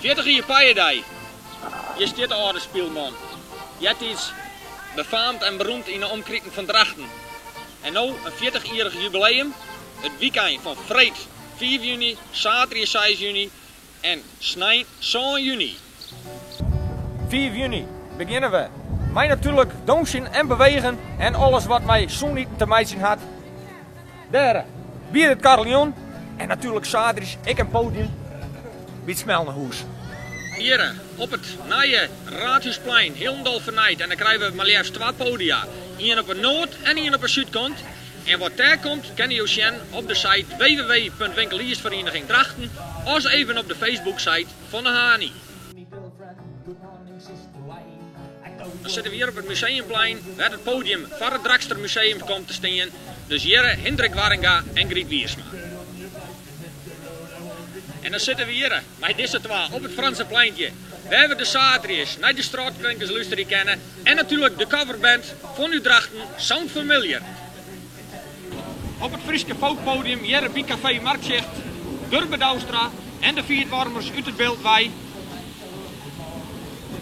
40 jier Paijedei. Hjir stiet de âlde spylman. Eartiids befaamd en beroemd yn de omkriten fan Drachten. En no in fjirtichjierrich jubileum, it wykein fan freed fiif juny, saterdei seis juny en snein sân juny. Fiif juny begjinne we mei natuerlik dûnsjen en bewegen en alles wat mei sûn iten te meitsjen hat. Dêr by it Carillon en natuerlik saterdeis ek in podium by it Smelnehûs. Hjir op it nije Raadhúsplein, hielendal fernijd en dan krije we mar leafst twa podia, ien op de noard en ien op de súdkant. En wat dêr komt kinne jo sjen op de site www.winkeliersvereniging Drachten of even op de Facebook site fan de HNI. Dan sitte we hjir op it Museumplein, wêr't it podium foar it Drachtster Museum komt te stean. Dus hjirre Hindrik Warringa en Gryt Wiersma. En dan sitte we hjirre mei dizze twa op it Fransepleintje, wêr we de saterdeis nei de strâtklinkers lústerje kinne en natuerlik de coverband fan út Drachten, Sound Familiar. Op it Fryske folkpodium hjirre by Kafee Marktzicht, Gurbe Douwstra en de Fietwarmers út it Bilt wei.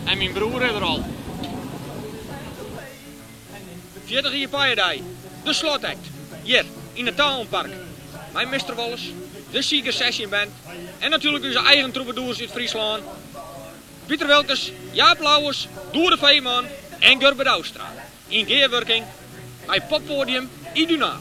En myn broer is der al. 40 jier Paijedei, de slotact, hjir yn it Thalenpark. Mei Mister Wallis, de Seeger Session Band en natuerlik ús eigen trûbadoers út Fryslân, Piter Wilkens, Jaap Louwes, Doede Veeman en Gurbe Douwstra. Yn gearwurking mei Poppoadium Iduna.